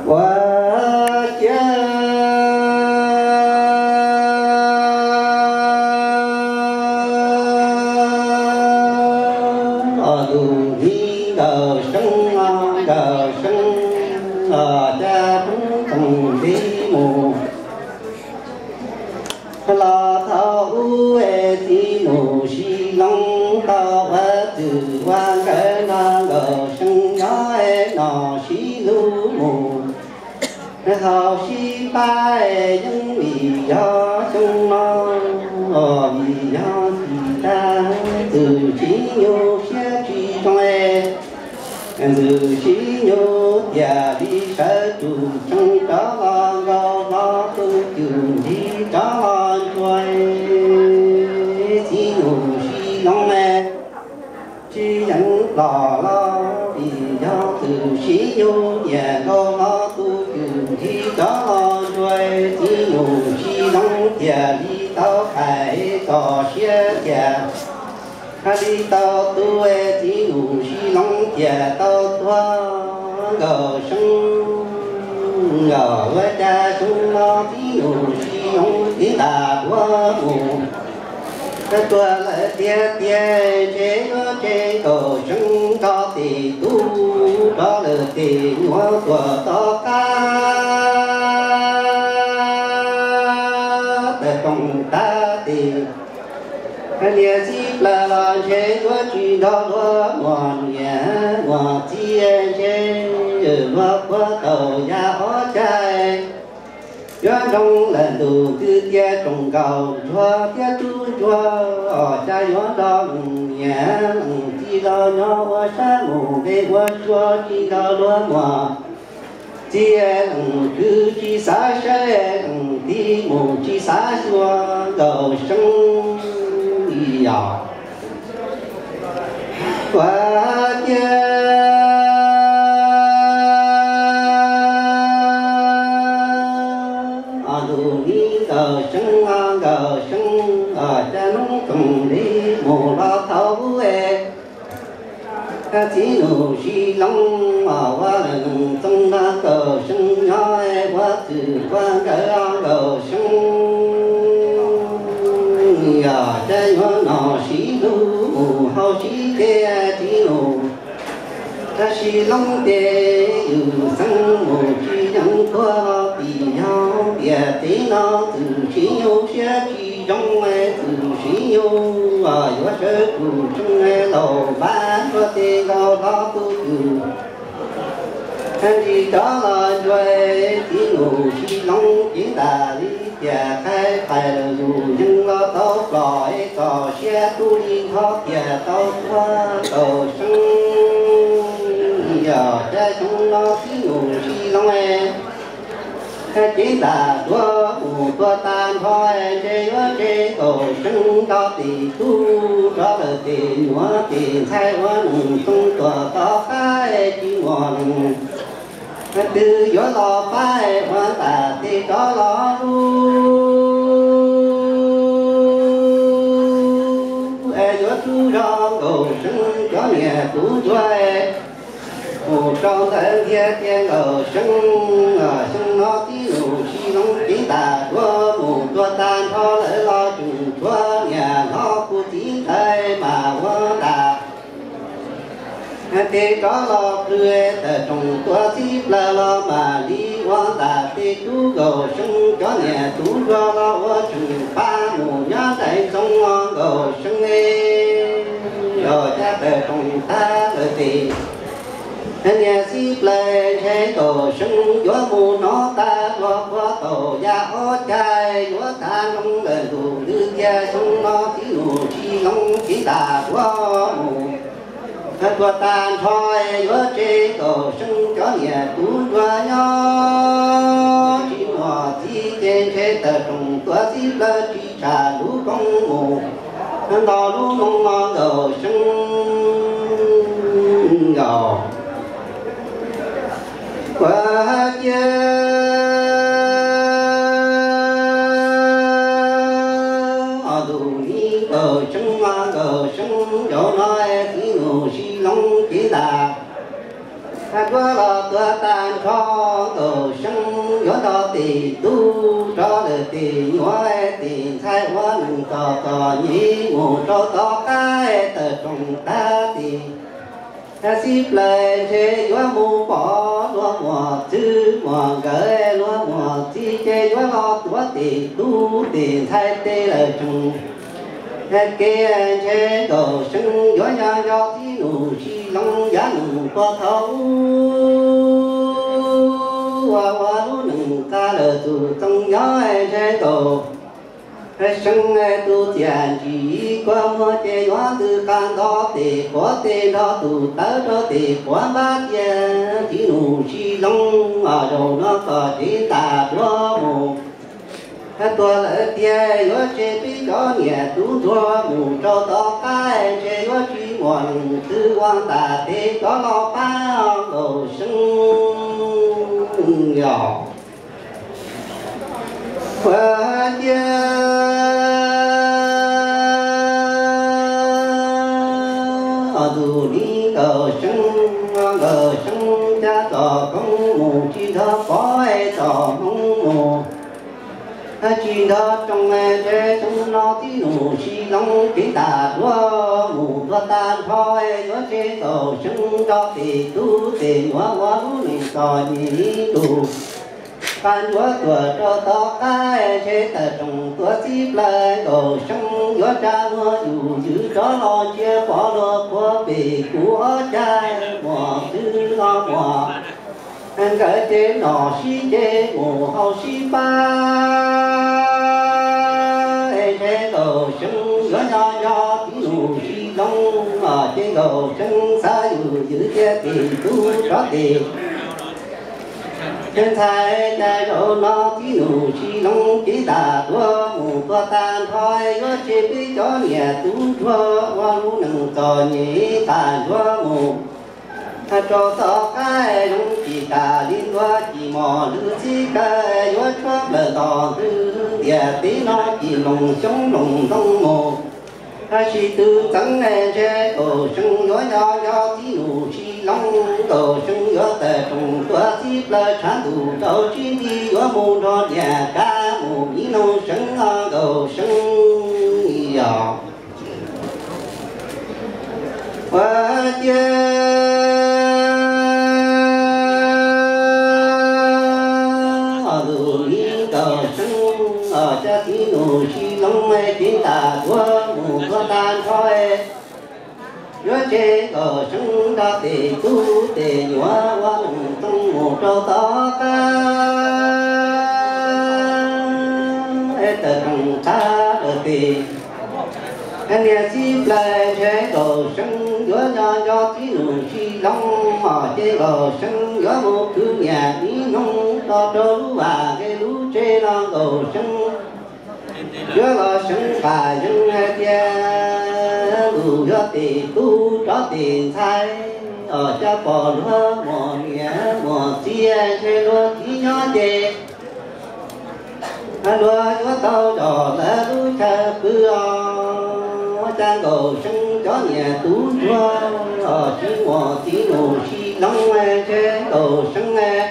Ua ciav os, tus mi nkawm seeb, nkawm seeb, os, caj roob koom li mus. Los thaum ub es txiv nus Sis Loos tau ua txwm ua nkawm no, nkawm seeb nyob es nom sib hlub mus. Haus sib pab es yeej vim yog xyoo no, vim yog tsis tag, ntxwm sib nyug siab tsis zoo es ntxwm sib nyug tiam li sawv tsuj tsees rov los nkaus hlo tus cwm nti rov los ntsuag. Txiv nus Sis Loos es tsis yeej los los vim yog ntxwm sib nyug nyiam nkaus hlo tus cwm nti rov los ntsuag. Txiv nus Sis Loos tiam li tau hais txog siab tias hais li tau tu es txiv nus Sis Loos tiam tau tuag. Nkawm seeb, nkawm ua cas xyoo no txiv nus Sis Loos kev ntas duav mus. Tuag lawm tiag tiag, ntshe yuav tseg nkawm seeb nrog tes tub rov lawm tes nyuam tuag tom qab. Tawm rooj tag tes niam txiv plaws los ntshe yuav tsis nrog luag muaj niam muaj txiv, ntshe luag puag tau yam ob cag. Yuav nroo lawm ntuj twb tiaj tsoom nkaus ntsuag thiab tub ntsuag, os, cas yuav nrog leej niam leej txiv los nyob ua sab mus npe ua suav tsis nrog luag muaj txiv, leej kwv tsis xav saib, leej tij mus tsis xav xyuas nkawm seeb li os. Ua ciav os, tus mi nkawm seeb, nkawm seeb, os, cas hnub koom li mus los thaum ub es txiv nus Sis Loos os, ua lwm txoos nrog nkawm seeb nyob es ua txwm ua nkawm nkawm seeb, yog cas yuav nom sib hlub mus hauv sib ke. Txiv nus Sis Loos ces yus xeeb mus tsis yeej tuag los vim yog tiam teb no txwm sib nyug siab tsis zoo, txwm sib nyug yuav sawv tsuj tsees laus npab nruab tes nkaus hlo tus cwm nti rov los ntsuag. Txiv nus Sis Loos cev ntas li tias qhaib qais lawm yus yeej los tau pom es txog siab tu li nthov tias tau tuag nkawm seeb. Yog cas xyoo no txiv nus Sis Loos es cev ntas duav mus tuag tag nrho, ntshe yuav tseg nkawm seeb nrog tes tub rov lawm tes nyuam tes ntxhais ua neej xyoo tuag tom qab tsis muaj leej twg yuav los pab ua ntam tes rov los lub es yuav rub zog nkawm seeb cov niam tub ntsuag mus rau ntawd thiab tias nkawm seeb, xyoo no txiv nus Sis Loos cev ntas duav mus tuag tag nrho lawm los tseem tshuav niam hlob kuv txiv ntxawm mas ua ntam tes rov los plhws tawm rooj tuav txib plaws los mam li ua ntam tes rub nkawm seeb cov niam tub ntsuag los ua tseem pab mus nyob nraim ntxoov nkawm seeb. Yog cas tawm rooj tag lawm tes niam txib plaws ntshe nkawm seeb yuav mus hnov tag luag puag tau yam ob cag yuav tag nroo lawm ntuj ntws tias xyoo no txiv nus Sis Loos cev ntas duav mus tuag tag nrho yuav tseg nkawm seeb cov niam tub ntsuag nyob tsis muaj txiv ces ntshe tawm rooj tuav txib plaws tsis tsham lub koob mus nto lub moo no nkawm seeb nkaus. Ua ciav os, tus mi nkawm seeb, nkawm seeb nraud no tas, yuav los tuag tag nrho. Nkaus seeb yuav nrog tim tub rov lawm tim nyuam tim ntxhais ua neej txom txom nyem mus rau tom qab tawm rooj tag tim xib plaws ntshe yuav mus pom luag muam txwv muam nkawd, luag muam txiv ces yuav los tuav tim tub tim ntxhais tej lawm tsoos. Kev ntshe nkaus seeb yuav nyob nco txiv nus sib loov yav nus puag thaum ub, ua ua lub neej tag lawm tus txoos nyob ntshe nkaus seeb tus txiaj ntsim kua muag ces yuav ntws qab nto tim quav tej nrog tus tawv rau tim quav npab tias txiv nus sib loov, zaum no kom tsev tas duav mus. Tuag lawm tiag yuav tseg peb cov niam tub ntsuag mus rau tom qab ntshe yuav tsis muaj leej twg ua ntam tes cov los pab nkaus seeb yog. Ua cia tus li nkaus seeb, nkaus seeb cab txoj koob mus tsis nrog pov txoj hmoov mus, tsis nrog rooj ntshe seeb no txiv nus sib loov kev tas duav mus tuag tag nrho. Yuav tseg nkaus seeb nrog tim tub tim nyuam ua lub neej txom nyem ib ntus. Qab ntsuav tuag rau tom qab ntshe tawm rooj tuav txib plaws nkaus seeb yuav tsa luag yus ywv rov los ntsia pom luag qhuav pem kuv ob cag muam txwv los muam nkawd ces nom sib ceg mus hauv sib pab. Ntshe nkaus seeb yuav nyob nyob txiv nus sib loov los ces nkaus seeb xav yus ywv thiab tim tub rov tim ntxhais. Cas zaum no txiv nus sib loov kev tas duav mus tuag tag nrho, yuav tseg peb cov niam tub ntsuag ua lub neej txom nyem tas duav mus rau tom qab zoo tsis tas li ntuag cim mos lwm txhib kaw yuav tshuab plaws nto ntws ntiaj teb no cim loos xyoob loos ntoo mus. Tab sis tus txeev ntshe nkaus seeb yuav nyob nyob txiv nus sib loov, nkaus seeb yuav tawm rooj tuav txib plaws tshav ntuj rau tsis nti yuav mus nrog niam kab mus ib nus seeb nkaus seeb yog. Ua cia lus li nkaus seeb, cab txiv nus sib loov cev tas duav mus tuag tag nrho. Yuav tseg nkaus seeb nrog tim tub tim nyuam ua neej txoos mus rau tom qab tawm rooj tag lawm tim niam txiv plaws ntshe nkaus seeb yuav nyob nco txiv nus sib loov, ces nkaus seeb yuav mus khwv niam ib hnub los rau lub vaj nqe lub tsev no nkaus seeb yuav los seeb pam yeeb hais tias lus yuav tim tub rov tim ntxhais, os cab pom luag muam niam muam txiv ntshe luag txiv nyob ces luag yuav tau zom lawv lub chaw pw os. Cas nkaus seeb cov niam tub ntsuag os tsis muaj txiv nus sib loov, ntshe nkaus seeb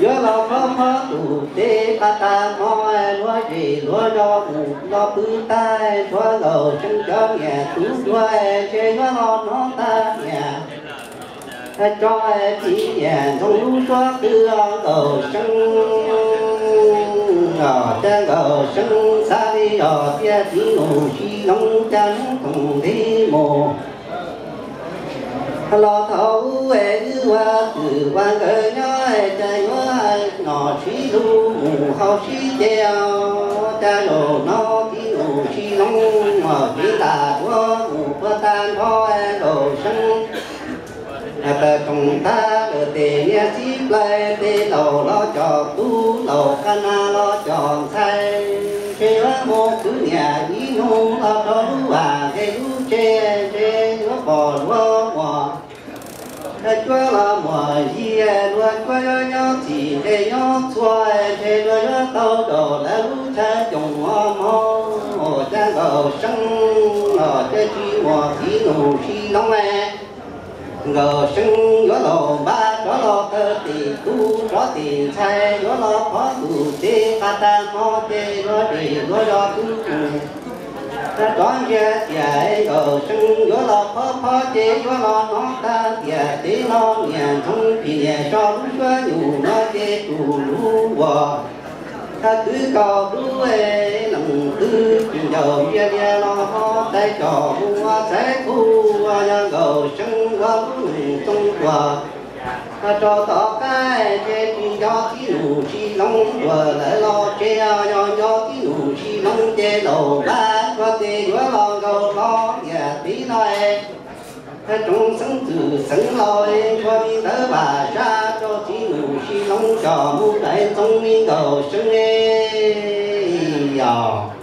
yuav los khob khob tus teb qab tag hmo, luag zem luag zos mus los pw tag, tshuav nkaus seeb cov niam tub ntsuag ntshe yuav los hnov tag niam tso txiv niam ntxoov lub suab qw nkaus seeb. Os cas nkaus seeb xav li os tias txiv nus sib loov cas hnub toom nti mus los thaum ub es wb ua twm ua nkawm nyob, cas yuav nom sib hlub mus hauv sib ce. Cas zaum no txiv nus sib loov os cev tas duav mus puag tag nrho nkaus seeb. Tawm rooj tag lawm tes niam txiv plaws, tes laus los coj tub, laus qab nas los coj ntxhais, ntshe yuav mus khwv niam ib hnub los rau lub vaj nqe lub tsev, ntshe yuav pom luag muam cuab los muam yig, luag cuab yuav nyob txim nqe nyob txhua, ntshe luag yuav tau zaum lawv lub chaw coom os mog. Cas nkaus seeb os cas tsis muaj txiv nus sib loov, Nkauj Seeb yuav los npaj rov los tawg tim tub rov tim ntxhais, yuav los pov tus tsev qab tag hmo ces yuav dej yuav zog tub. Rov ntsia tias Nkauj Seeb yuav los pov pov ces yuav los hnov tag tias teb no niam ntxoov phim niam so lub suab nyuj no ces tus lub uas thaj twb kaus dub lees twb tsis ncaus cia lia los ho tais coj mus ua txaiv kuj ua yog Nkauj Seeb ua lub neej txoov tuag. Rau tom qab ces tsis nco tib nus sib loov tuag lawm los tsev, yog nco tib nus sib loov ces laus npab tuag ces yuav los nkaus hlo tiam tib no. Tsoom xeeb ntxwv xeeb laus ntshua li ntawd vam sab rau tib nus sib loov coj mus daim ntxoov li Nkauj Seeb os.